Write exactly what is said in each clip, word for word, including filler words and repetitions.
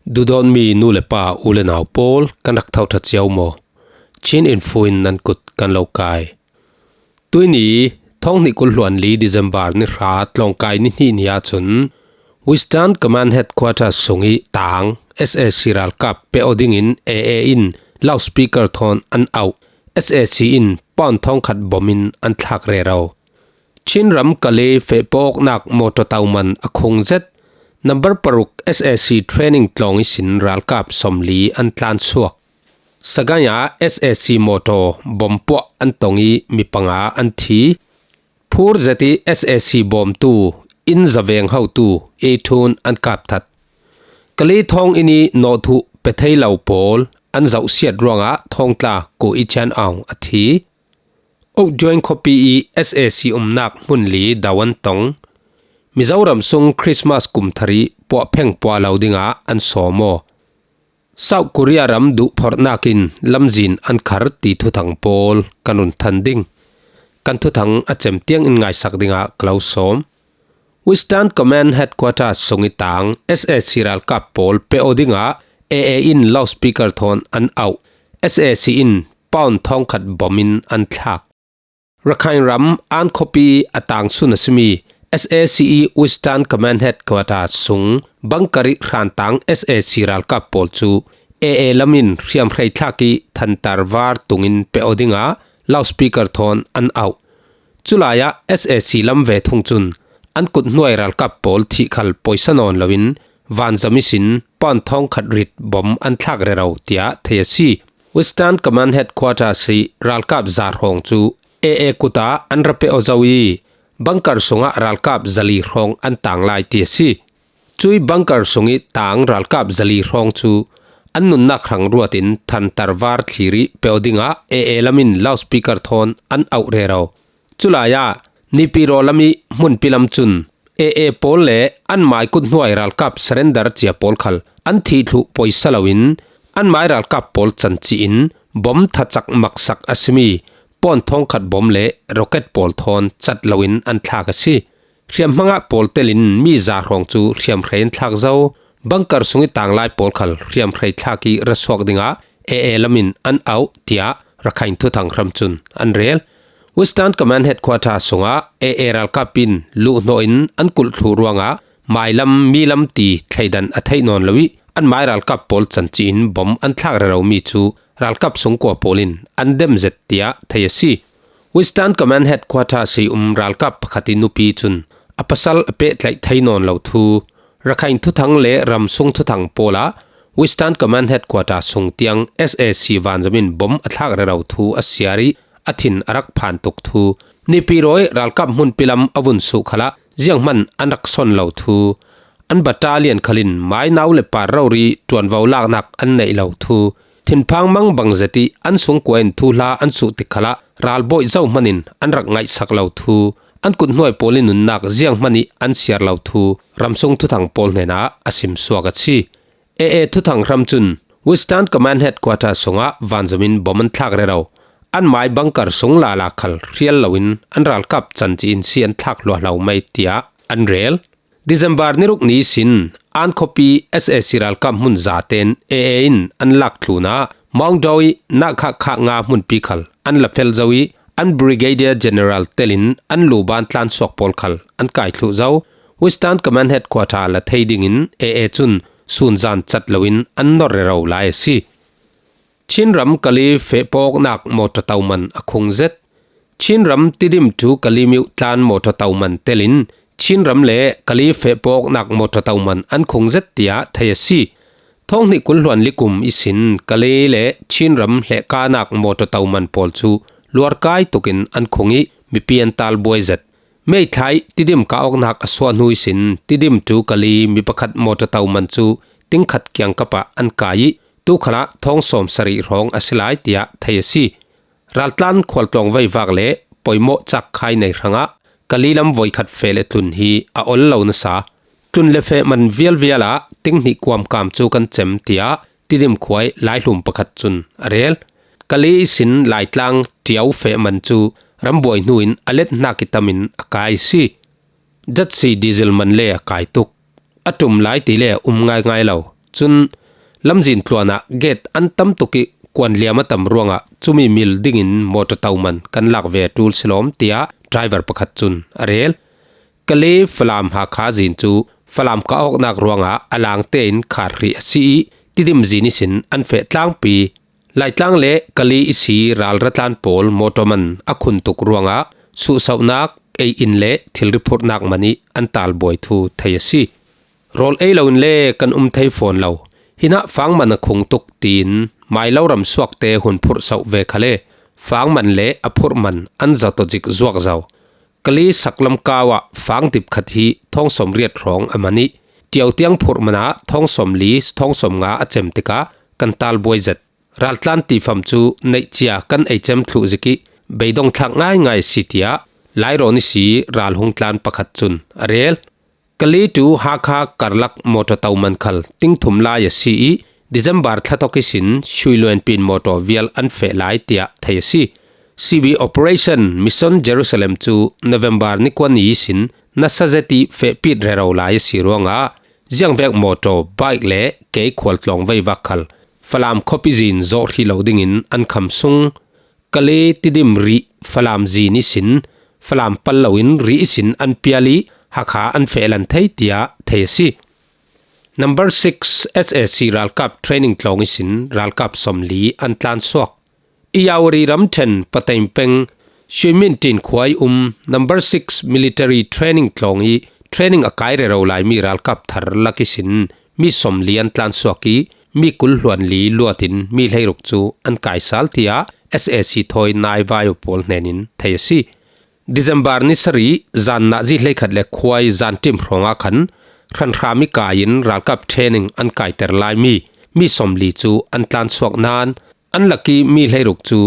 Duhdawtmi nu le pa, u le nau pawl, kan rak tho ṭha cio maw? Chin Info in nan kut kan lo kai. Tuini, thawng hnih kul hluan li December ni hra tlawngkai ni hnih ni ahcun Western Command Headquarters sung i tang S A C ralkap pe aw dingin A A in loudspeaker thawn an auh. S A C in pawn thawngkhat bom in an thlak rero. Chinram Kale feh pawh awknak mawṭaw tauman a khung zet. Number paruk S A C training tlawng ihsin ralkap sawmli an tlan suak. Sagaing ah S A C mawṭaw bom puah an tong i mi panga an thi. Phur zet i S A C bawmtu inn zaveng hotu i thun an kap that. Kale thawng inn i nawhthuh pe thei lo pawl an zohsiat ruangah thawngtla Ko i Chian Aung a thi. Oakjoin khuapi i S A C umnak hmun li do an tong. Mizoram sung Christmas kum thar i puahpheng puah lo dingah an sawm aw. South Korea ram duhphorhnak in lamzin an khar ti thuthang pawl kan run than ding. Kan thuthang a cem tiang in ngaisak dingah ka lo sawm. Western Command Headquarters sung i tang S A C ralkap pawl pe aw dingah A A in loudspeaker thawn an auh. S A C in pawn thawngkhat bom in an thlak. Rakhine ram An khuapi a tang sun a simi S A C i Western Command Headquarters sung bunker i hrantang S A C ralkap pawl cu A A lam in hriamhrei thlak i thantar var tungin pe aw dingah loudspeaker thawn an auh. Culai ah S A C lam ve thung cun an kut hnuai ralkap pawl thih khal poisa nawn loin vanzam ihsin pawn thawngkhat rit bom an thlak rero, tiah thei a si. Western Command Headquarters i ralkap za hrawng cu A A kut ah an ra pe aw zo i bunker sungah ralkap zali hrawng an tang lai ti a si. Cui bunker sung i tang ralkap zali hrawng cu an nunnak hrang ruat in thantar var thlir i pe aw dingah A A lam in loudspeaker thawn an auh rero. Culai ah Nipiro lam i hmunpi lam cun A A pawl le an mai kut hnuai ralkap surrender cia pawl khal an thih thluh poisa loin an mai ralkap pawl cancih in bom thacak maksak a simi pawn thawngkhat bom le rocket pawl thawn cat loin an thlak a si. Hriamhmangah pawl telin mi za hrawng cu hriamhrei an thlak zo. Bunker sung i tang lai pawl khal hriamhrei thlak i ra suak dingah A A lam in an auh, tiah Rakhine thuthang hram cun an rel. Western Command Headquarters sungah A A ralkap in luhhnawh in an kulh thluh ruangah mailam, milam ti thleidan a theih nawn lo i an mai ralkap pawl cancih in bom an thlak rero mi cu ralkap sungkua pawl in an dem zet, tiah thei a si. Western Command Headquarters i um ralkap pakhat i nupi cun a pasal a pehtlaih thei nawn lo thu, Rakhine thuthang le ramsung thuthang pawl ah Western Command Headquarters sung tiang S A C vanzam in bom a thlak rero thu a siar i a thin a rak phan tuk thu, Nipiro i ralkap hmunpi lam a vun suh khalah zianghman an rak son lo thu, an battalion khal in mainau le par rori ṭuanvo laknak an neih lo thu, thinphang mang bang zet i an sungkua in thuhla an suh tik khalah ralbawi zohman in an rak ngaihsak lo thu, an kut hnuai pawl i nunnak zianghman i an siar lo thu ramsung thuthang pawl hnenah a simsuak a si. A A thuthang hram cun Western Command Headquarters sungah vanzam in bom an thlak rero. An mai bunker sung lala khal hrial loin an ralkap cancih in si an thlak luahlo mai, tiah an rel. December ni ruk ni sin An khuapi S A C ralkap hmun zaten A A in an lak tlunah Maungdaw i Nakhakhaknga hmunpi khal an la fel zo i an Brigadier General telin an luban tlansuak pawl khal an kai thluh zo. Western Command Headquarter la thei dingin A A cun sunzan cat loin an nor rero lai a si. Chinram Kali feh pawh awknak mawṭaw toman a khung zet. Chinram Tidim to Kali miuh tlan mawṭaw toman telin Chinram le Kali feh pawh awknak mawṭaw toman an khung zet tiah thei a si. Thawng hnih kul hluan li kum ihsin Kali le Chinram hlehkahnak mawṭaw toman pawl cu luarkai tukin an khung i mipi an tal buai zet. May thla i Tidim kah awknak a suah hnu ihsin Tidim to Kali mi pakhat mawṭaw toman cu tingkhat kiangkap ah an kai i tu khalah thawng sawm sarih hrawng a si lai tiah thei a si. Raltlan khualtlawng veivak le poimawh cakkhai nei hrangah Kali lam voikhat feh le tlun hi a ol lo nasa. Tlun le feh man vialvial ah ting hnih kuamkam cu kan cem tiah Tidim khua i Laihlum pakhat cun a rel. Kali ihsin Laitlang Ṭiau feh man cu rambuai hnu in a let hnak i tam in a kai a si. Jatsi diesel man le a kai tuk. A ṭum lai ti le um ngaingai lo. Cun lamzin tluanah gate an tam tuk ih kuan liam a tam ruangah cumi mil dingin mawtaw toman kan lak ve a ṭul si lawm, tiah driver pakhat cun a rel. Kalay Falam Hakha zin cu Falam kah awknak ruangah a lang tein khar hrih a si ih Tidim zin ihsin an feh tlangpi Laitlang le Kalay ihsi ralratlan pawl mawtaw man a khun tuk ruangah suhsauhnak, ei-in le thilri phurhnak man ih an talbuai thu thei a si. Rawl ei loin le kan um thei fawn lo. Hinah fangman a khung tuk tiin Mailo ramsuakte hun phurhsauh ve khale fangman le a phurhman an zatawzik zuakzo. Kalay saklam kau ah fang dip khat hi thawng sawmriat hrawng a man ih, ṭio tiang phurh manah thawng sawmli, thawng sawmnga a cem tikah kan talbuai zet. Raltlan tifam cu neih cia kan ei cem thluh zik ih beidong thlak ngaingai a si, tiah Lairawn ihsi ral hung tlan pakhat cun a rel. Kalay to Hakha karlak mawtaw toman khal tingthum lai a si ih December thla thawk ihsin Shuiluan pin mawtaw vial an feh lai, tiah thei a si. C B operation Mission Jerusalem cu November ni kua ni ihsin nasa zet ih fehpit rero lai a si ruangah ziangvek mawtaw, bike le kei khualtlawng veivak khal Falam khuapi zin zawh hrih lo dingin an kham sung. Kalay Tidim rih Falam zin ihsin Falam pal loin rih ihsin an pial ih Hakha an fehlan thei, tiah thei a si. Number six, S A C ralkap training tlawng ihsin ralkap sawmli an tlansuak. Irrawaddy ramṭhen Pateng peng Shuimintin khua ih um number six military training tlawng ih training a kai rero laimi ralkap thar lak ihsin mi sawmli an tlansuak ih mi kul hluanli luatin mi hleiruk cu an kaisal, tiah S A C thawi naivai pawl hnenin thei a si. December ni sarih zan nazi hleikhat le khuai zanṭim hrawngah khan hranhram ih kai in ralkap training an kaiter laimi mi sawmli cu an tlansuak nain an lak ih mi hleiruk cu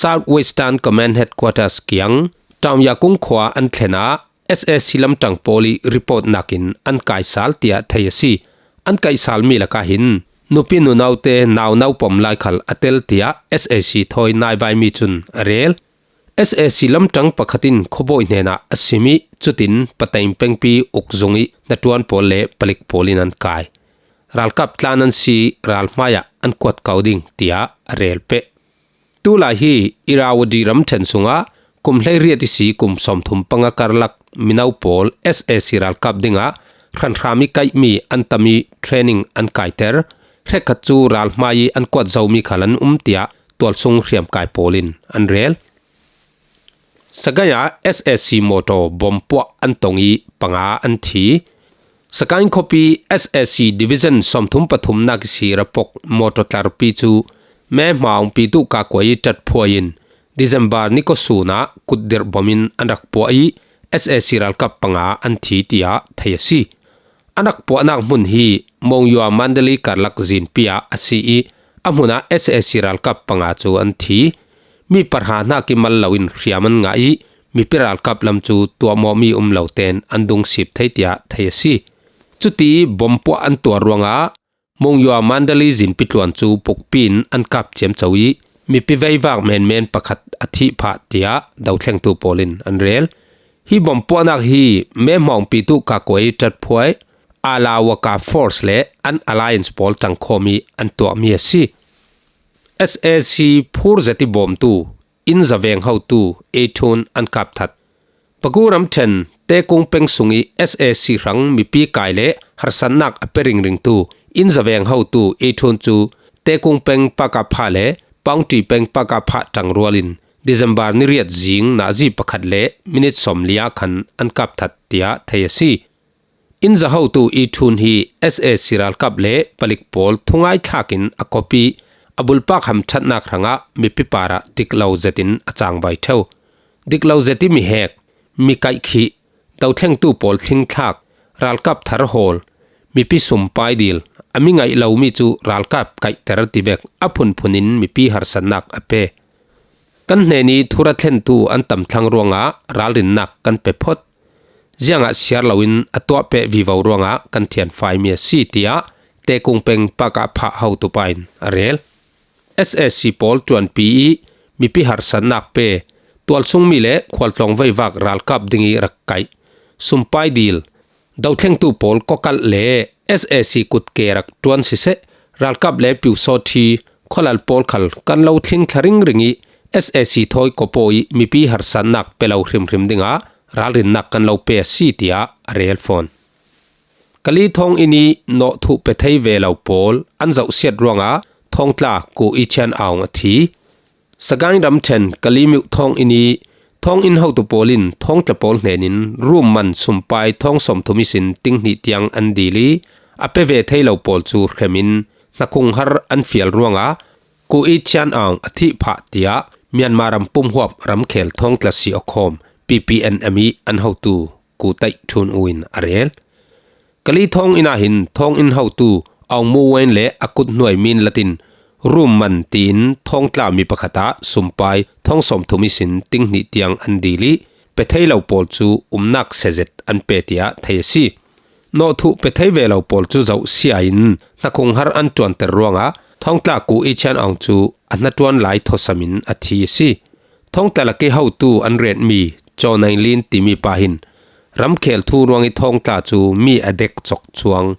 South Western Command Headquarters kiang Taungyakung khua an thlen ah S A C lamṭang pawl ih report nakin an kaisal, tiah thei a si. An kaihsalmi lakah hin nupi nunaute nau naupom lai khal a tel, tiah S A C thawi naivaimi cun a rel. S A C lamṭang pakhat in khuabawi hnenah a sim ih cutin Pateng pengpi ukzung ih hnaṭuan pawl le palik pawl in an kai. Ralkap tlan an si, ral hmaiah an kuat ko ding, tiah a rel peh. Tulai hi Irrawaddy ramṭhen sungah kum hleiriat ihsi kum sawmthum panga karlak mino pawl S A C ralkap dingah hranhram ih kaihmi an tam ih training an kaiter. Hrekkhat cu ral hmai ih an kuat zomi khal an um, tiah tualsung hriamkai pawl in an rel. Sagaing ah S A C mawtaw bom puah an tong ih panga an thi. Sagaing khuapi S A C Division sawmthum pathumnak ihsi rapok mawtaw tlarpi cu May hmaung pitu kakua ih ṭat phuai in December ni kua sun ah kutdirh bom in an rak puah ih S A C ralkap panga an thi, tiah thei a si. A rak puahnak hmun hi Monywa Mandalay karlak zinpi ah a si ih a hmunah S A C ralkap panga cu an thi. Mi pahra hnak ih mal loin hriam an ngah ih mipi ralkap lam cu tuahmawhmi um lo tein an dungsip thei, tiah thei a si. Cuti bom puah an tuar ruangah Monywa Mandalay zinpi tluan cu pukpi in an kap ciamco ih mipi veivak menmen pakhat a thih phah, tiah dothlengtu pawl in an rel. Hi bom puahnak hi May hmaung pitu kakua ih ṭat phuai Alawaka Force le an Alliance pawl ṭangkhawm ih an tuahmi a si. S A C phur zet ih bawmtu inn zaveng hotu Ithun an kap that. Pagu ramṭhen Tekung peng sungih S A C hrang mipi kai le harsatnak a pe ringringtu inn zaveng hotu Ithun cu Tekung peng Pakapha le Paungṭi peng Pakapha ṭangrual in December ni riat zing nazi pakhat le minit sawmli ah khan an kap that, tiah thei a si. Inn zahotu Ithun hi S A C ralkap le palik pawl thungai thlak in a kop ih a bulpak hamṭhatnak hrangah mipi parah dik lo zetin a cangvai ṭheu. Dik lo zet ih mi hek, mi kaihkhih, dothlengtu pawl thlingthlak, ralkap thar hawl, mipi sumpai dil, a mi ngaih lomi cu ralkap kaihter tivek a phunphun in mipi harsatnak a pe. Kan hnenih thura thlentu an tam thlang ruangah ralrinnak kan pe phawt. Ziangah siar loin a tuah peh vivo ruangah kan thianfaimi a si, tiah Tekung peng Pakapha hotupa in a rel. S A C pawl ṭuanpi ih mipi harsatnak pe, tualsungmi le khualtlawng veivak ralkap dingih rak kaih, sumpai dil, Dothlengtu pawl kawkalh le S A C kut ke rak ṭuan siseh, ralkap le piusawt hi khualal pawl khal kan lo thlingthla ringring ih, S A C thawi kawpaw ih mipi harsatnak pe lo hrimhrim dingah ralrinnak kan lo pe a si, tiah a rel fawn. Kali thawng inn ih nawhthuh pe thei ve lo pawl an zohsiat ruangah thawngtla Ko Ee Chian Aung a thi. Sagaing ramṭhen Kali Myuk thawng inn ih thawng inn hotu pawl in thawngtla pawl hnenin room man sumpai thawng sawmthum ihsin ting hnih tiang an dil ih a pe ve thei lo pawl cu hremin hnakhung har an fial ruangah Ko Ee Chian Aung a thih phah, tiah Myanmar ram pumhuap ramkhel thawngtla si awkhawm P P N M ih an hotu Ku Taih Ṭhun U in a rel. Kali thawng inn ah hin thawng inn hotu Aung Mu Wen le a kut hnuai Min Lat in room man tiin thawngtla mi pakhat ah sumpai thawng sawmthum ihsin ting hnih tiang an dil ih pe thei lo pawl cu umnak sezet an pe, tiah thei a si. Nawhthuh pe thei ve lo pawl cu zohsia in hnakhung har an ṭuanter ruangah thawngtla Ko Ee Chian Aung cu a hnaṭuan lai thawsam in a thi a si. Thawngtla lak ih hotu an retmi Chaw Naing Lin timi pa hin ramkhel thu ruangih thawngtla cu mi a dek cawk cuang.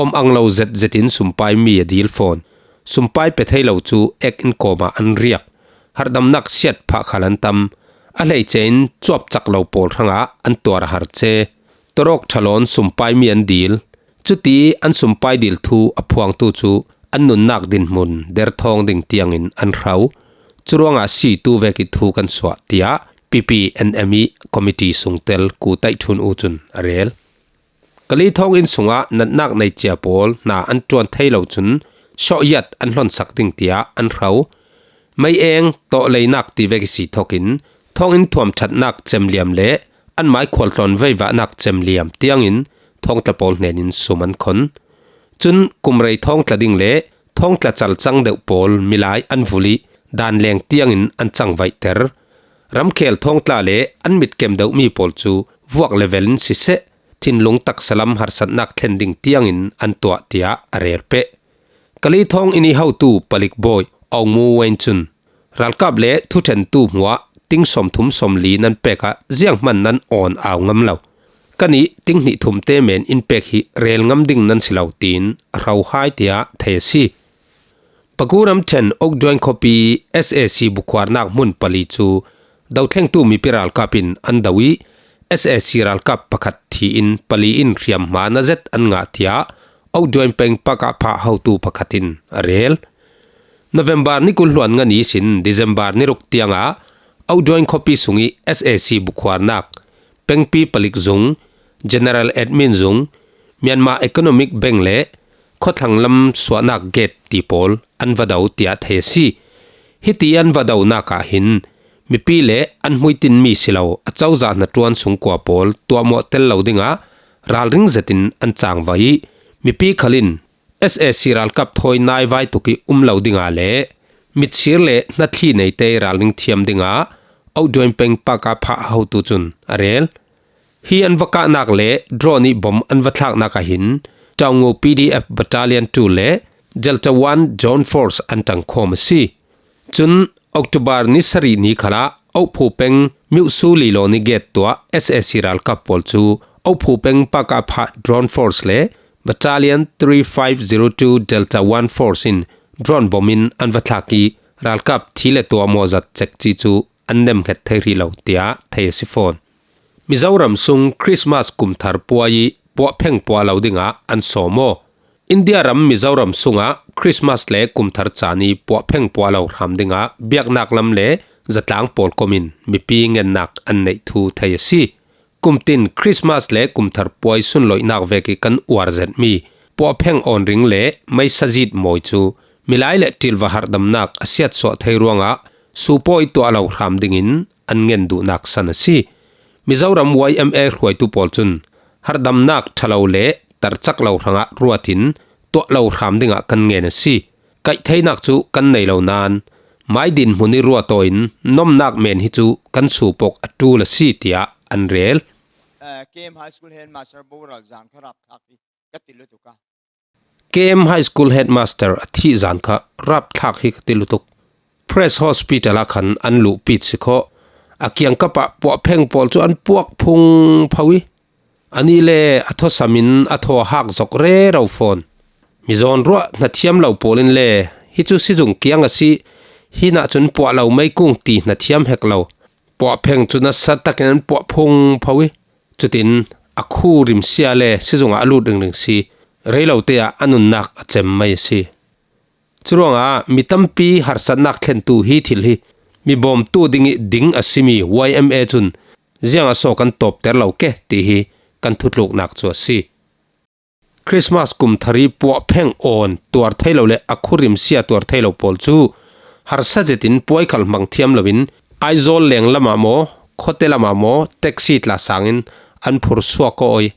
Om ang lo zetzet in sumpai mi a dil fawn. Sumpai pe thei lo cu ek in kawmah an riak. Harhdamnak siat phah khal an tam. A hleice in cuapcak lo pawl hrangah an tuar a har ce. Tawrawk ṭhalawn sumpai mi an dil. Cuti an sumpai dil thu a phuangtu cu an nunnak dinhmun derthawng ding tiangin an hro. Curuangah situ vekih thu kan suah, tiah P P N M ih committee sungtel Ku Taih Ṭhun U cun a rel. Kali thawng inn sungah natnak nei cia pawl hna an ṭuan thei lo cun shawhiat an hlonsak ding, tiah an hro. Mei eng tawhleinak ti vek ihsi thokin thawng inn thuamṭhatnak cemliam le an mai khualtlawn veivahnak cemliam tiangin thawngtla pawl hnenin sum an khon. Cun kumrei thawngtla ding le thawngtla calcang deuh pawl milai an vulh ih danleng tiangin an cangvaihter. Ramkhel thawngtla le an mitkem deuhmi pawl cu vuak level in siseh, thinlung taksa lam harsatnak thlen ding tiangin an tuah, tiah a rel peh. Kali thawng inn ih hotu palik bawi Aung Mu Wen cun ralkap le thuṭhentu hmuah ting sawmthum sawmli nan pek ah zianghman nan awn au ngam lo. Kan ih ting hnih thumte men in pek hi rel ngam ding nan si lo, tiin a hro hai, tiah thei a si. Baku ramṭhen Okdroin khuapi S A C bukhuarnak hmun pali cu dothlengtu mipi ralkap in an do ih S A C ralkap pakhat thi in pali in hriamhma na zet an ngah, tiah Okdroin peng pakah phah hotu pakhat in a rel. November ni kul hluan nga ni ihsin December ni ruk tiangah Okdroin khuapi sungih S A C bukhuarnak pengpi palik zung, General Admin zung, Myanmar Economic Bank le khuathlang lam suahnak gate ti pawl an va do, tiah thei a si. Hiti an va donak ah hin mipi le an hmuitinmi si lo a cozah hnaṭuan sungkua pawl tuahmawh tel lo dingah ralring zetin an cangvai ih mipi khal in S A C ralkap thawi naivai tuk ih um lo dingah le mitsir le hnathli neite ralring thiam dingah Okdroin peng pakah phah hotu cun a rel. Hi an va kahnak le drone ih bom an va thlaknak ah hin Taungu P D F Battalion two le Delta One Drone Force an ṭangkhawm a si. Cun October ni sarih ni khalah Okphu peng Myuhsu Lilo ni gate tuah S A C ralkap pawl cu Okphu peng pakah phah Drone Force le Battalion three five zero two Delta One Force in drone bom in an va thlak ih ralkap thi le tuah mawzat cekci cu an nemhnget thei rih lo, tiah thei a si fawn. Mizoram sung Christmas kumthar puai ih puahpheng puah lo dingah an sawm aw. India ram Mizoram sungah Christmas le kumthar caan ih puahpheng puah lo hram dingah biaknak lam le zatlang pawl kom in mipi ngennak an neih thu thei a si. Kumtin Christmas le kumthar puai sunloihnak vek ih kan uar zetmi puahpheng awnring le meisa zit mawi cu milai le ṭilva harhdamnak a siatsuah thei ruangah supawi tuah lo hram dingin an ngen duhnak san a si. Mizoram Y M A hruaitu pawl cun harhdamnak ṭha lo le tarcak lo hrangah ruat in tuah lo hram dingah kan ngen a si. Kaih theinak cu kan nei lo nain mai dinhmun ih ruat aw in nomnak men hi cu kan suupok a ṭul a si, tiah an rel. Eh, K M High School Headmaster Boral zan kha rap thak hi ka ti lutuk a. K M High School Headmaster a thih zan kha rapthlak hi ka ti lutuk. Press Hospital ah khan an luhpit si khawh. A kiangkap ah puahpheng pawl cu an puak phungpho ih Anih le a thawsamin a thaw a hak zok rero fawn. Mi zawn ruah hnathiam lo pawl in le hi cu sizung kiang a si, hinah cun puah lo meikung ti hnathiam hek lo. Puahpheng cu nasa takin an puah phungpho i, cutin a khu rimsia le sizung ah a lut ringring si, rei lo te ah a nunnak a cem mai a si. Curuangah mi tampi harsatnak thlentu hi thil hi mi bawmtu ding i ding a simi Y M A cun ziang a so kan tawpter lo ke ti hi kan thutluknak cu a si. Christmas kum thari puahpheng awn tuar thei lo le a khurim sia tuar thei lo pawl cu harsa zetin puai khal hmang thiam loin Aizawl leng lamah maw, khuate lamah maw, taxi tla sangin an phur suak aw i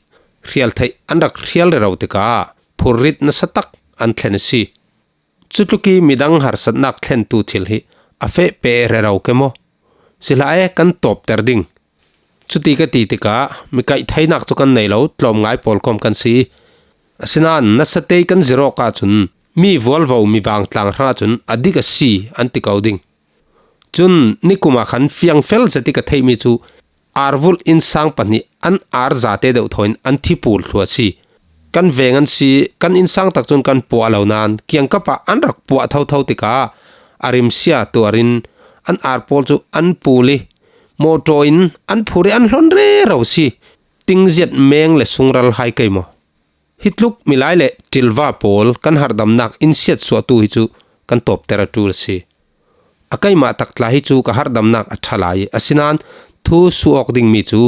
hrial theih an rak hrial rero tikah phurrit nasa tak an thlen a si. Cutluk i midang harsatnak thlentu thil hi a feh peh rero ke maw? Si hlah e, kan tawpter ding. Cuti ka ti tikah mi kaih theinak cu kan nei lo, tlawm ngai pawl kawm kan si i, asinain nasa tei kan zir awk ahcun mi vualvo mi vangtlang hrang ahcun a dik a si an ti ko ding. Cun nikum ah khan fiangfel zet i ka theihmi cu arvulh innsang pahnih an ar zate deuh thawin an thi pul thlu a si. Kan veng an si, kan innsang tak cun kan puah lo nain kiangkap ah an rak puah thotho tikah a rimsia tuarin an ar pawl cu an pul i mawṭaw in an phur i an hlon rero si. Tingziat meng le sungral hai kei maw? Hi tluk milai le ṭilva pawl kan harhdamnak in siatsuahtu hi cu kan tawpter a ṭul a si. A keimah tak tla hi cu ka harhdamnak a ṭha lai, asinain thu suh awk dingmi cu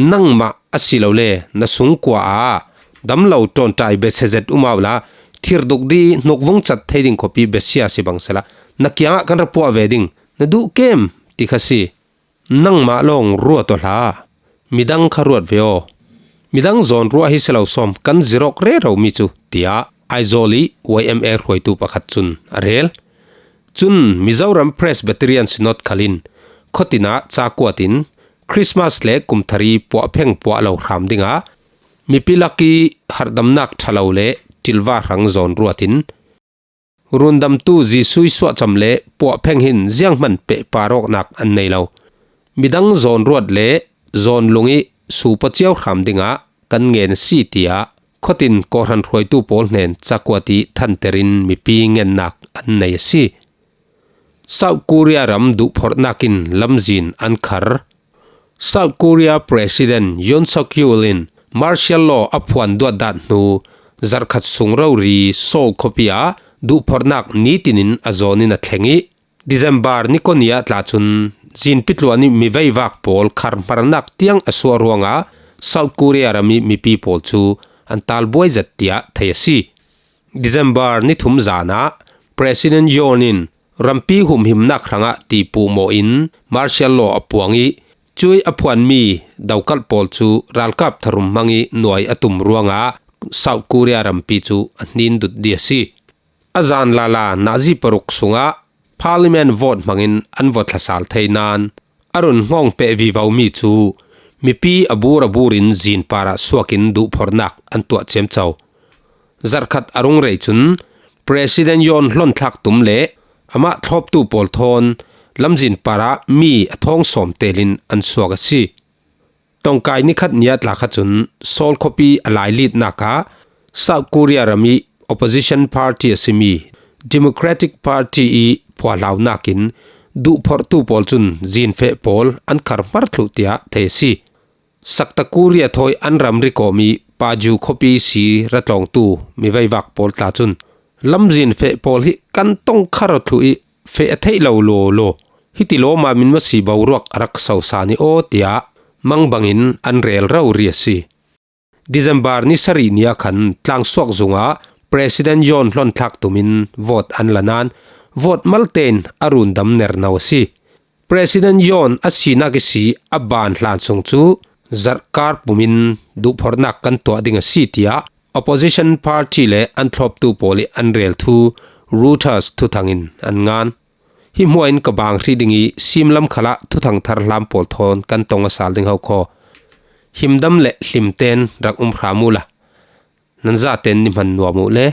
nangmah asilole na sungkua ah dam lo ṭawnṭai besia zet um au la, thir duk dih i hnukvung cat thei ding khuapi besia si bang sehla na kiangah kan ra puah ve ding, na duh kem ti kha si. Nangmah lawng ruat aw hlah, midang kha ruat ve aw. Midang zawn ruah hi si lo sawm kan zir awk rero mi cu, tiah Aizawl i Y M A hruaitu pakhat cun a rel. Cun Mizoram Presbyterian Synod khal in khuatin ah ca kuat in Christmas le kum thari puahpheng puah lo hram dingah mipi lak i harhdamnak ṭha lo le ṭilva hrang zawn ruat in rundamtu Jesuh i suahcam le puahpheng hin zianghman pehpar awknak an nei lo. Midang zawn ruat le zawn lung i supa cio hram dingah kan ngen a si, tiah khuatin kawhhran hruaitu pawl hnen cakuat i thanter in mipi ngennak an nei a si. South Korea ram duhphorhnak in lamzin an khar. South Korea President Yoon Suk Yeol in martial law a phuan duatdan hnu zarhkhat sung rori Seoul khuapi ah duhphorhnak nitin in a zawn in a thleng i, December ni kua ni ah tla cun zinpi tluan i mi veivak pawl kharhmarnak tiang a suah ruangah South Korea ram i mipi pawl cu an talbuai zet tiah thei a si. December ni thum zan ah President Yoon in rampi humhimnak hrangah tipuh mawh in martial law a puang i, cuih a phuanmi dokalh pawl cu ralkap tharum hmang i nuai a tum ruangah South Korea rampi cu a hnin dut dih a si. A zan lala nazi paruk sungah Parliament vote hmangin an va thlasal thei nain a run hngawng peh vivo mi cu mipi a bur a bur in zin parah suak in duhphorhnak an tuah ciamco. Zarhkhat a rung rei cun President Yoon hlonthlak tum le amah thlawptu pawl thawn lamzin parah mi a thawng sawm tel in an suak a si. Tongkai nikhat ni ah tla kha cun Seoul khuapi a lailitnak ah South Korea ram i opposition party a simi Democratic Party i phuahlaunak in duhphorhtu pawl cun zinfeh pawl an kharhmar thluh tiah thei a si. Sakta Korea thawi an ram rikawm i Paju khuapi si ra tlawngtu mi veivak pawl tla cun lamzin feh pawl hi kan tongkhar thluh i feh a theih lo lawlaw. Hiti lawma min masi boruak a rak sosa ni aw tiah mang bangin an rel rori a si. December ni sarih ni ah khan tlangsuak zungah President Yoon hlonthlak tumin vote an la nain vote malte in a rundam nerno a si. President Yoon a sinak i si a ban hlan sung cu zarhkar pumin duhphorhnak kan tuah ding a si tiah opposition party le an thlawptu pawl i an rel thu Reuters thuthang in an ngan. Hi hmuah in ka bang hrih ding i simlam khalah thuthang thar hlam pawl thawn kan tong a sal ding ho khaw. Himdam le hlimten rak um hram uhla. Nan zaten ni hman nuam uh le.